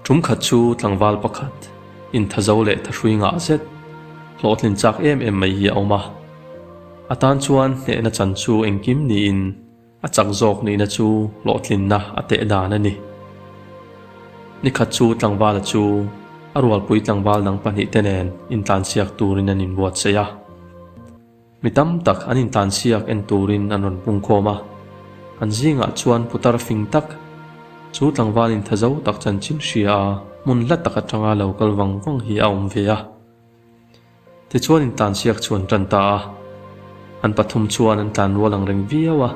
Tum khat chu tlangval pakhat inthazo leh thahrui ngah zet, hlawhtlin chak em em mai hi a awm a. A tan chuan hnehna chan chu engkim niin a chak zawk nihna chu hlawhtlinna a teh dan a ni. Nikhat chu tlangvala chu a rualpui tlangval dang pahnihte nen intlansiak turin an inbuatsaih a. Mi tam tak an intlansiak en turin an rawn pungkhawm a, an zingah chuan putar fing tak, chu tlangval inthazo tak chanchin hria a hmun hla tak atanga lo kal vang vang hi a awm ve a. Tichuan intlansiak chu an tan ta a, an pathum chuan an tlan rual ang reng viau a.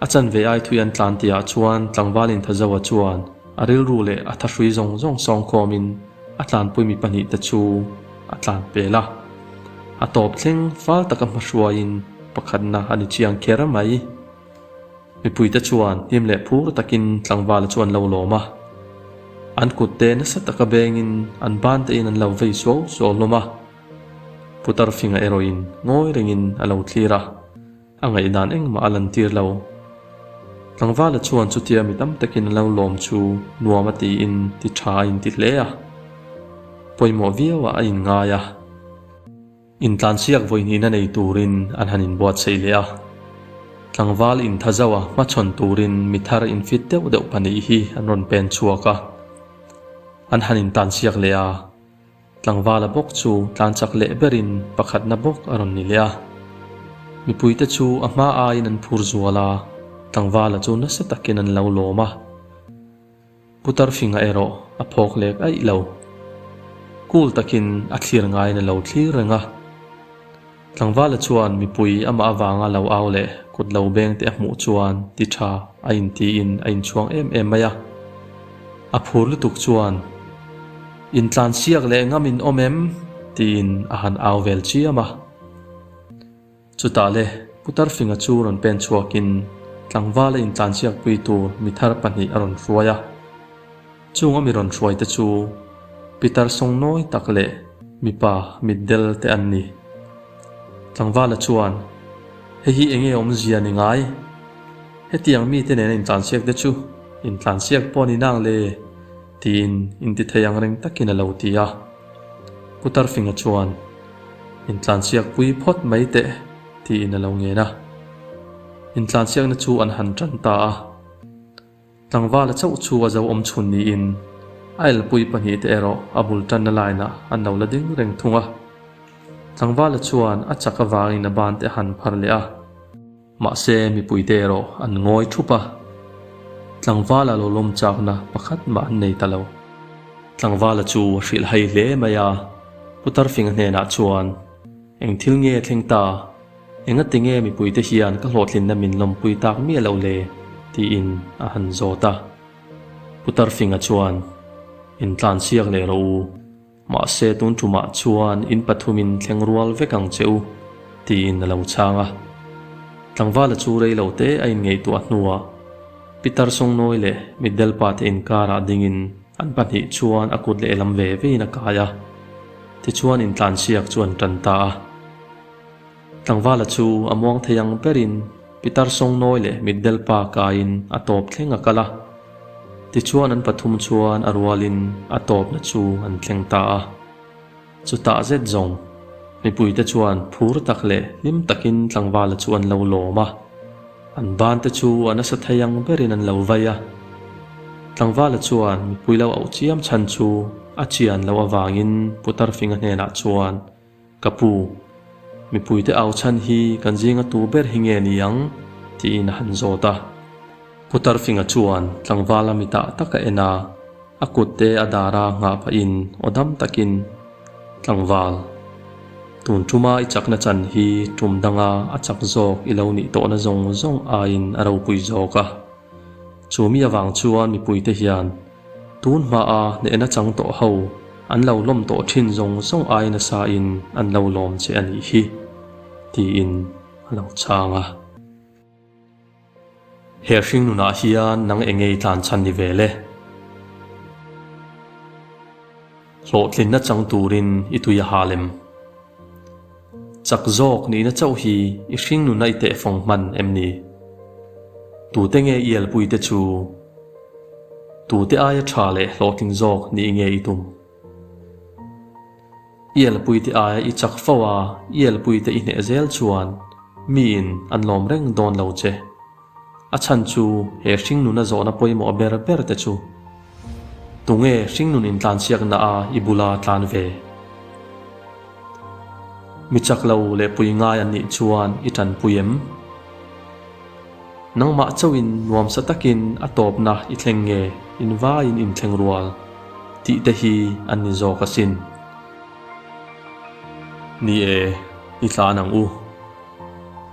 A chanve ai thui an tlan tihah chuan tlangval Inthazoa chuan a rilru leh a thahrui zawng zawng sawngkhawmin a tlanpui mi pahnihte chu a tlan pel a. A tawp thleng fal taka hmahruaiin pakhatna a ni chiang kher mai. Mipuite chuan hlim leh phur takin tlangvala chu an lo lawm a. An kutte nasa taka bengin an bantein an lo vei suau suau hlawm a. Putar finga erawhin ngawi rengin a lo thlir a. A ngaihdan engmah a lantir lo. Tlangvala chuan chutia mi tam takin a lo lawm chu nuam a tiin ti tha a inti hle a. Pawimawh viauah a inngai a. Intlansiak vawihnihna nei turin an han inbuatsaih leh a. Tlangval inthazoa hmachhawn turin mi thar infit deuh deuh pahnih hi an rawn pen chhuak a. An han intlansiak leh a. Tlangvala bawk chu tlan chak leh berin pakhatna bawk a rawn ni leh a. Mipuite chu a hma aiin an phur zual a, tlangvala chu nasa takin an lo lawm a. Putar finga erawh a phawk lek aih lo. Cool takin a thlir ngaiin a lo thlir reng a. Tlangvala chuan mipui amah avanga lo au leh kut lo beng te a hmuh chuan ti tha a intiin a inchhuang em em mai a. A phur lutuk chuan, Intlansiak leh ngam in awm em? tiin a han au vel chiam a. Chutah le Putar Finga chu rawn pen chhuakin tlangvala intlansiak pui tur mi thar pahnih a rawn hruai a. Chung a mi rawn hruai te chu pitar sawngnawi tak leh mipa mitdel te an ni. Tlangvala chuan, Hei hi enge awmzia ni ngai? Hetiang mite nena intlansiak te chu intlansiak pawh ni nang le? tiin intithei ang reng takin a lo ti a. Putar Finga chuan, Intlansiak pui phawt mai teh, tiin a lo ngen a. Intlansiakna chu an han tan ta a. Tlangvala chauh chu a zo awm chhun niin a elpui pahnihte erawh a bul tanna line-ah an lo la ding reng thung a. Tlangvala chuan a chak avangin a bante a han phar leh a. Mahse mipuite erawh an ngawi thup a. Tlangvala lo lawm chakna pakhat mah an nei ta lo. Tlangvala chu a hrilh hai hle mai a, Putar Finga hnenah chuan, Eng thil nge thleng ta? Engati nge mipuite hian ka hlawhtlinna min lawmpui tak miah loh le? tiin a han zawt a. Putar Finga chuan, Intlansiak leh rawh u, mahse tun tumah chuan in pathumin thleng rual vek ang che u, tiin a lo chhang a. Tlangvala chu rei lo te a inngaihtuah hnuah Pitar Sawngnawi leh Mitdelpa te inkarah dingin an pahnih chuan a kut lehlam ve vein a kai a. Tichuan intlansiak chu an tan ta a. Tlangvala chu a muang thei ang berin Pitar Sawngnawi leh Mitdelpa kaiin a tawp thleng a kal a. Tichuan an pathum chuan a rualin a tawpna chu an thleng ta a. Chutah zet zawng, mipuite chuan phur tak leh hlim takin tlangvala chu an lo lawm a. An bante chu a nasa thei ang berin an lo vai a. Tlangvala chuan mipui lo auh chiam chhan chu a chian loh avangin Putar Finga hnenah chuan, Ka pu, mipuite au chhan hi kan zinga tu ber hi nge ni ang? tiin a han zawt a. Putar Finga chuan tlangvala mitah tak a en a, a kutte a dar a nghah pahin aw dam takin, Tlangval, tun tuma i chakna chan hi tum danga a chak zawk i lo nih tawhna zawng zawng aiin a ropui zawk a. Chu mi avang chuan mipuite hian tun hmaa hnehna chang tawh ho an lo lawm tawh thin zawng zawng ai nasa in an lo lawm che a nih hi, tiin a lo chhang a. He hring nunah hian nang eng ngei tlan chhan ni ve le? Hlawhtlinna chang turin i tui a hal em? Chak zawk nihna chauh hi i hring nuna i tehfawng hman em ni? Tute nge i elpuite chu? Tute aia tha leh hlawhtling zawk nih nge i tum? I elpuite aia i chak fo a, i elpuite i hneh zel chuan miin an lawm reng dawn lo che. A chhan chu he hringnuna zawhna pawimawh ber ber te chu tunge hringnun intlansiakna a i bula tlan ve? Mi chak lo leh pui ngai an nih chuan i tanpui em? Nangmah chauhin nuamsa takin a tawpna i thleng nge invaiin inthleng rual tih te hi an ni zawk asin. Ni e, i tlan ang u.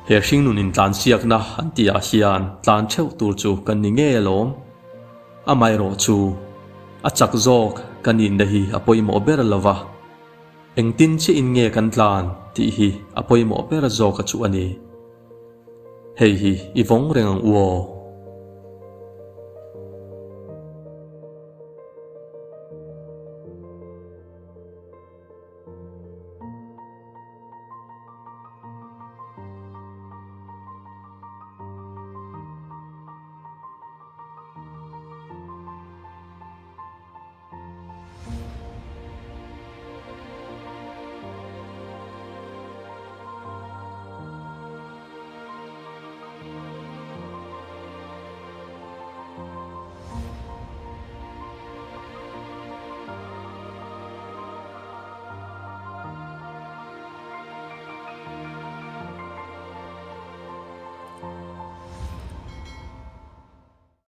He hringnun intlansiakna an tihah hian tlan theuh tur chu kan ni ngei alawm. Amaherawhchu, a chak zawk kan inna hi a pawimawh ber lo va, engtin chiahin nge kan tlan tih hi a pawimawh ber zawka chu a ni. Hei hi i vawng reng ang u aw.